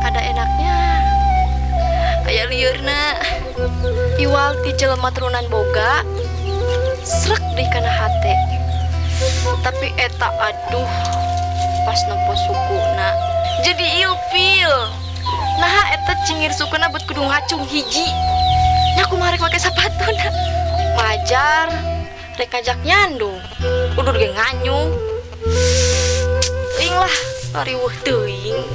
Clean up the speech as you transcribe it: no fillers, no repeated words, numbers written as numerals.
Ada enaknya, aya liurna. Iwal ti jelema turunan boga, srek di kana hate. Tapi eta, aduh, pas nempo sukuna jadi ilfil. Nah, eta cingir sukuna bet kudu ngacung hiji nya, kumaha rek make sapatuna? Majar rek ngajak nyandung, udur ge nganyung. Teuing lah, riweuh teuing.